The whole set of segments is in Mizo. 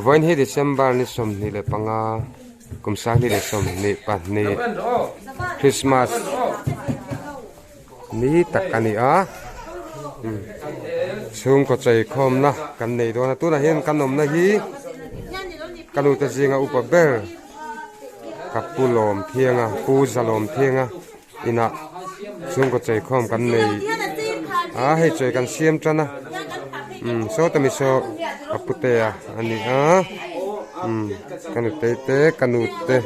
Vawiin hi December ni 25 kum 2022 Christmas ni tak a ni a chhungkaw chei khawmna kan nei dawn a tunah hian kan awmna hi ka nute zinga upa ber ka pu lawm thiang a pu za lawm thiang a inah chhungkaw chei khawm kan nei a hei chawi kan siam tan a umm sawta mi saw ka putea a ni a umm ka nutei te ka nu te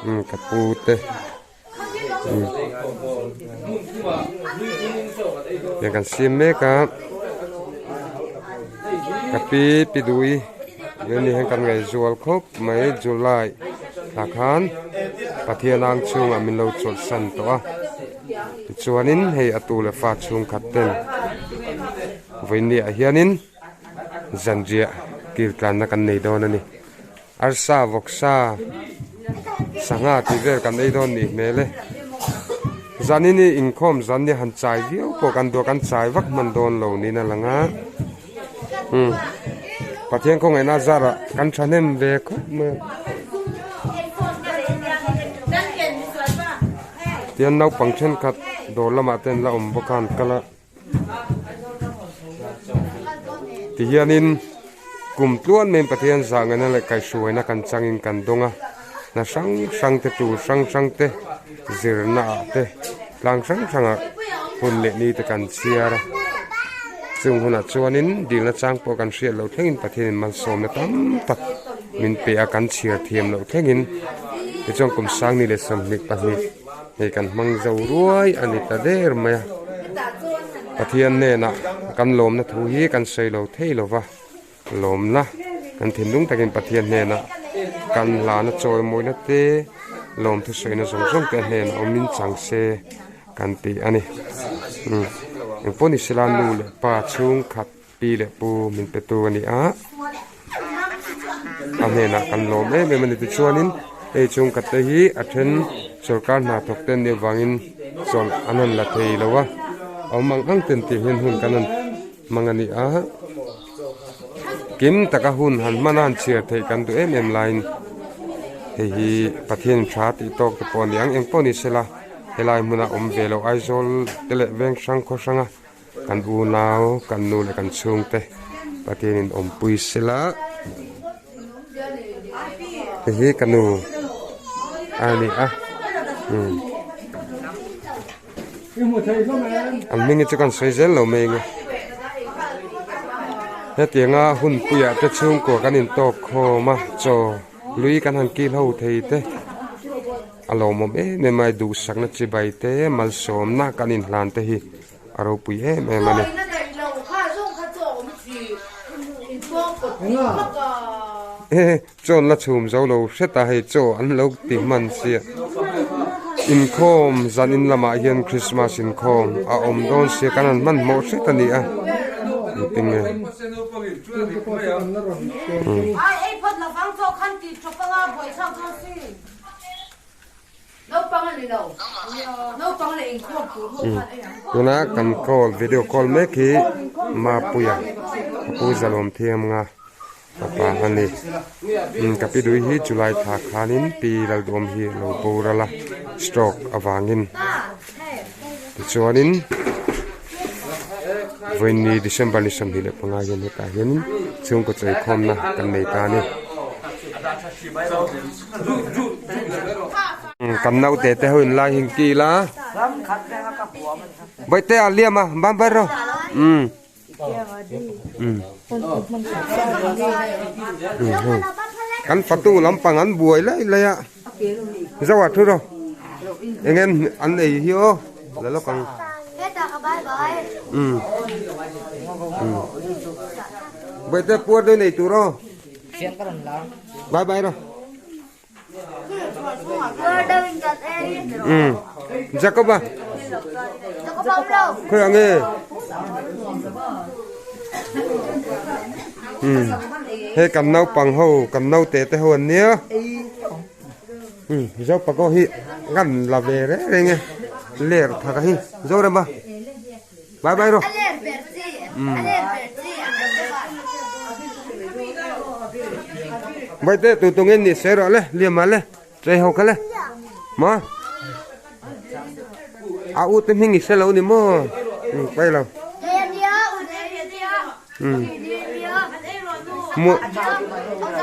umm ka pu te umm tiang kan siam mek a ka pi pi dui ni hian kan ngaihzual khawp mai July. Tah khan Pathian ang chhungah min lo chawlhsan tawh a, tichuanin hei a tu leh fa chhungkhat ten vawinia hianin zanriah kir tlanna kan nei dawn a ni. Arsa, vawksa, sangha tih vel kan ei dawn nih hmel e. Zanin hi inkhawm zan nia han chai viau pawh kan duh a, kan chai vak hman dawn lo niin a lang a. Umm Pathian khawngaihna zarah kan thahnem ve khawp mai a. Tihian naupang thenkhat dawr lamah te an la awm bawk a an kal a. Tihianin kum tluan maiin Pathian zahngaihna leh kaihhruaina kan changin kan dawng a. Hna hrang hrang te tur hrang hrang te zirna ah te tlang hrang hrang ah hun leh ni te kan chhiar a chung hunah chuanin dilna chang pawh kan hriat loh thlengin Pathianin malsawmna tam tak min pe a kan chhiar thiam loh thlengin tichuan kum sangni leh 22 hei kan hmang zo ruai a ni ta der mai a Pathian hnenah kan lawmna thu hi kan sawi lo thei lo va. Lawmna kan thinlung takin Pathian hnenah kan hlana chawimawina te lawmthu sawiina zawng zawng te a hnenah awmin chang se kan ti a ni. Umm engpawh ni sela nu leh pa chhungkhat pi leh pu min pe tu a ni a, a hnenah kan lawm em em a ni. Tichuanin hei chhungkhat te hi a then sorkar hna thawk te an nih avangin chawlh an han la thei lo a, a awm ang ang ten tih hian hun kan han hmang a ni a. Kim taka hun han hman a han chhiar theih kan duh em em laiin hei hi Pathian tha tih tawk te pawh a ni ang eng pawh ni sela helai hmuna awm ve loh Aizawl te leh veng hrang khaw hranga kan unau kan nu leh kan chhungte Pathianin awmpui sela hei hi ka nu a ni a umm. An hming hi chu kan sawi zel lo mai ang e. Hetianga hunpuiah te chhungkua kan intawk khawm a, chaw lui kan han kil ho thei te a lawmawm em em a, duhsakna chibai te malsawmna kan inhlan te hi a ropui em em a ni. Chaw an la chhum zo lo hret a hei chaw an lo ti hman sia inkhawm zan in lamah hian Christmas inkhawm a awm dawn sia kan han hmanhmawh hret a ni a engtin nge Tuna kan call video call mek hi Mapuia ka pu zalawm thiam nga fapa a ni ka pi dui hi July thla khanin pi Lalduhawm hi a lo boral a stroke avangin tichuanin vawiin December ni 25 hian hetah hianin chhungkaw chawihkhawmna kan nei ta a ni. Kan naute te ho in lai hing kil a Bawihte a liam a ban ber rawh umm umm kan fatu lampang an buai laih laih a zo ah thu rawh eng em an ei hi aw la lawk ang umm umm Bawihte puar dawn ei tur aw. Bye bye ro. Ừ. Jacob à? Khơi ang e. Ừ. He kan nau pang ho, kan nau te te ho an nia. Ừ, zo pa ko hi ngan la ve re re nge. Ler thaka hi. Zo rema. Bye bye ro. Ừ. Vaite tu tu nge ni se rawh le liam ah le chei ho kha le maw a u te hming i hre lo ni maw paih lo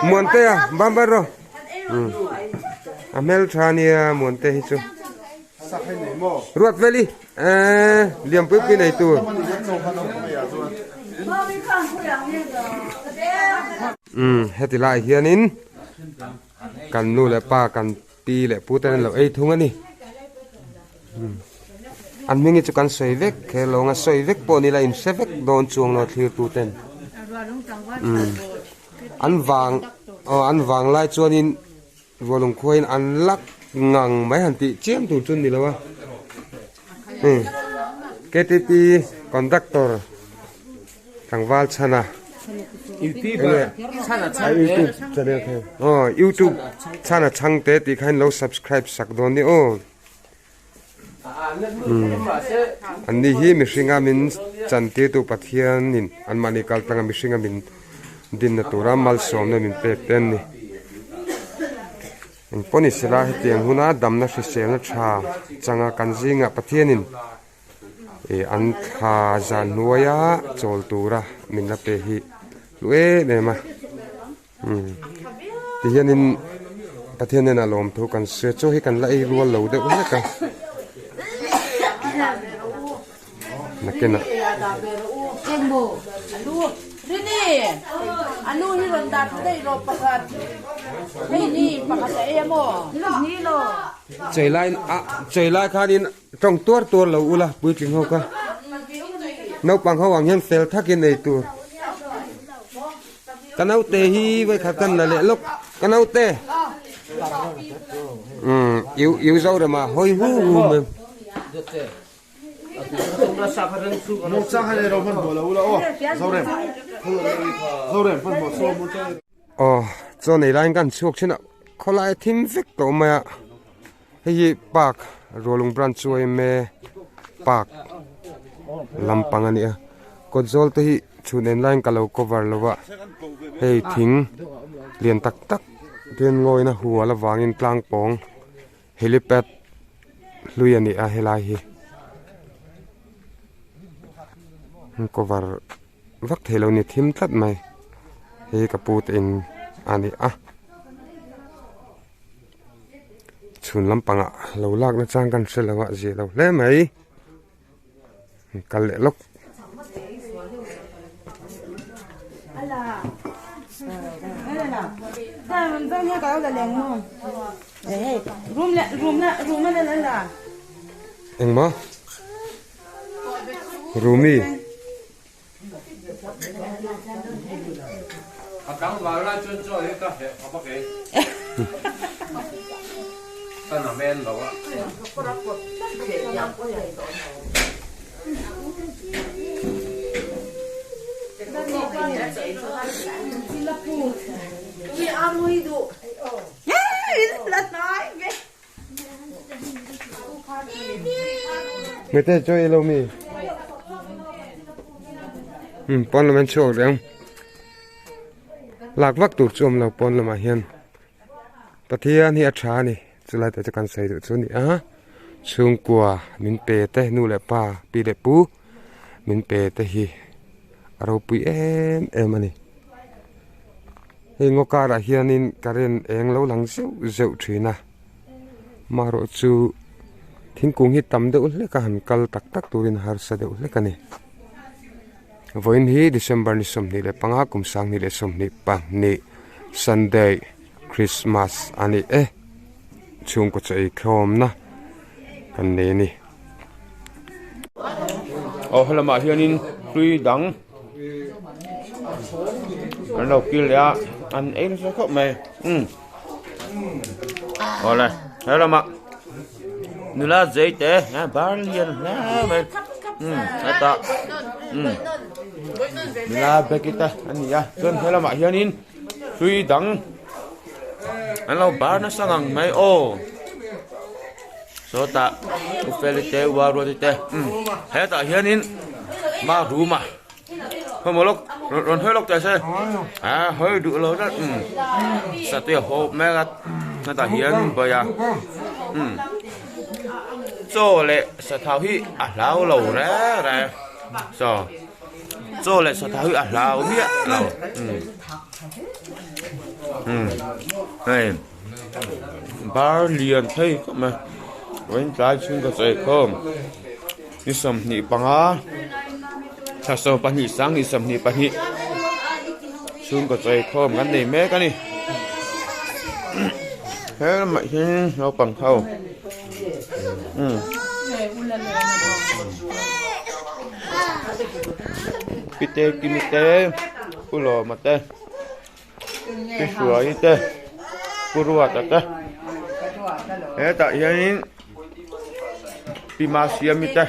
Muante a bam ber rawh a hmeltha ania Muante hi chu. Ruat veli eh liampui pui nei tur. Umm heti lai hianin kan nu leh pa kan pi leh pu ten an lo ei thung a ni. An hming hi chu kan sawi vek kher lo ang a sawi vek pawh ni la inhre vek dawn chuang lo thlir tu ten. Umm an vang aw an vang lai chuanin. Rualung khuain an lak ngang mai han tih chiam tur chu ni lo a. KTP conductor tlangval chhana YouTube channel kha aw YouTube chhana chhangte tih kha in lo subscribe sak dawn ni aw. An ni hi mihringa min chantirtu Pathianin anmahni kal tlanga mihringa min dinna tura malsawmna min pek te an ni. Engpawh ni sela hetiang huna damna hriselna tha changa kan zingah Pathianin ih an thla zan hnuaia chawl tura min la pe hi hlu em em a. Tihianin Pathian hnenah lawmthu kan hria chu hi kan la ei rual lo deuh hlek a nakinah. Chei lai ah chei lai khanin tawng tuar tuar lo ula puitling ho kha naupang ho ang hian fel thakin ei tur. Ka naute hi vawikhat kan la leh lawk ka naute umm iu iu Zorema hawi hu hu mai. Aw chaw nei laiin kan chhuak thin a khawlai a thim vek tawh mai a hei hi park Rualung branch chu a awm e park lampang a ni a kawt zawl te hi chhun en laiin ka lo cover lo a hei thing lian tak tak ten ngawina hual avangin tlang pawng helipad hlui a ni a helai hi cover vak thei lo ni thim tlat mai hei ka pu te in a ni a. Chhun lampangah lo lak na chang kan hre lo a zia lo hle mai kal leh lawk. Engmaw Rumi. Mete chaw ei lo mi? Umm pawn lam an chhuak reng. Lak vak tur chu awm lo pawn lamah hian Pathian hi a tha a ni chulai te chu kan sawi duh chu a ni a chhungkua min pe te nu leh pa pi leh pu min pe te hi a ropui em em a ni. Hei ngaw karah hianin current eng lo lang zeuh zeuh thin a marawh chu thingkung hi tam deuh hlek a han kal tak tak turin harsa deuh hlek a ni vawiin hi December ni 25 kum 2022 Sunday Christmas a ni e chhungkaw chaw eikhawmna kan nei a ni. Aw helamah hianin hlui dang an lo kil leh a an ei nasa khawp mai umm awle helamah nula zei te bar lian hle mai umm hetah umm nula beki te a ni a chuan helamah hianin hlui dang an lo bar nasa ngang mai aw. Sawtah U Feli te U Aruati te umm hetah hianin ma room a khawmaw lawk. Rawn hawi lawk teh se. A hawi duh lo tlat. Satui a hawp mek a hetah hian bai a. Chaw leh sathau hi a hlau lo reng reng. Saw chaw leh sathau hi a hlau miah lo. Hei bar lian thei khawp mai. Vawiin tlai chhung ka sawi khawm. Ni 25 thla 12 2022 chhungkaw chawi khawm kan nei mek a ni he lamah hian naupang ho umm pite kimi te pu lawma te pi hruai te pu ruata te hetah hianin pi masiami te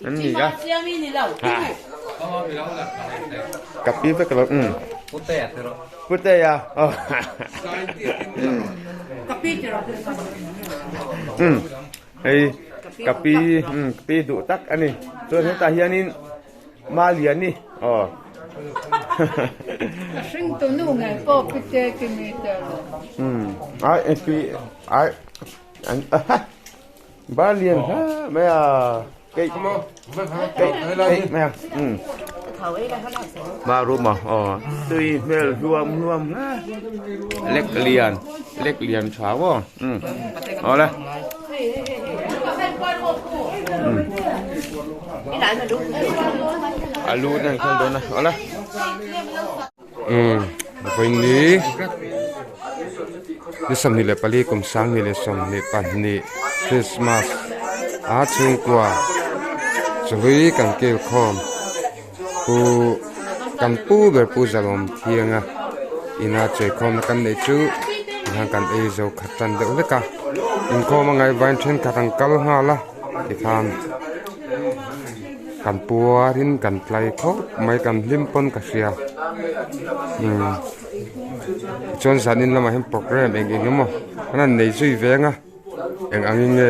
an ni a ka pi vek lo umm putea aw umm hei ka pi umm ka pi duh tak a ni chuan hetah hianin. Maliani aw. Hringtu nu ngei pawh pi te ki mi te lo. Um ai pi ai an ba lian ha mai a kei kei kei mai a um ma ru ma aw tui hmel hluam hluam ha lek lian lek lian tha wo um awle A lu te an khalh dawn a awle. Umm vawiin ni 24 kum 2022 Christmas a chhungkua chawhlui kan kil khawm pu kan pu ber pu Zalawm Thianga ina chawihkhawmna kan neih chu tikhan kan ei zo khat tan deuh hlek a inkhawm a ngaihvain thenkhat an kal nghal a tikhan kan puarin kan tlai khawp mai kan hlim pawn ka hria umm tichuan zanin lamah hian programme eng eng emaw an han nei zui veng a. Eng angin nge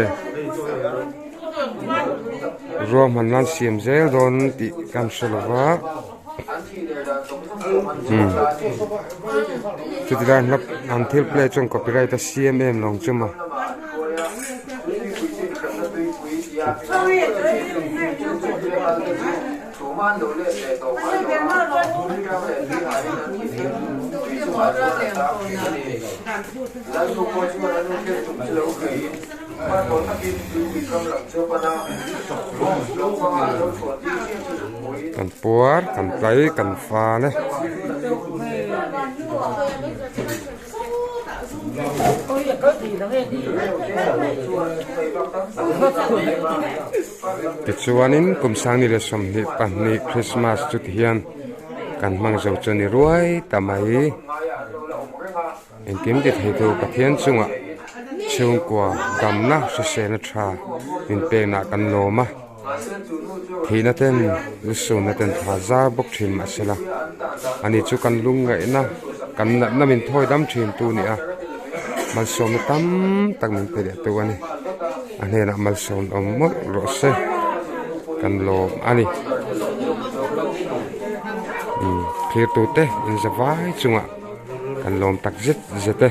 ruahman nan siam zel dawn tih kan hre lo va umm chuti lai hlap an thil play chuan copyright a siam em lo ang chu maw. Kan puar kan tlai kan fal e. Tichuanin kum 2022 Christmas chu tihian kan hmang zo chu a ni ruai ta mai. Engkim ti theitu Pathian chungah chhungkua damna hriselna tha min peknah kan lawm a, thihna ten lusunna ten tha zar bawk thin mahsela ani chu kan lungngaihna kan natna min thawi dam thin tu ni a, malsawmna tam tak min pe leh tu a ni, a hnenah malsawm awm mawlh rawh se kan lawm a ni. Umm thirtute inzavai chungah. Kan lawm tak zet zet e.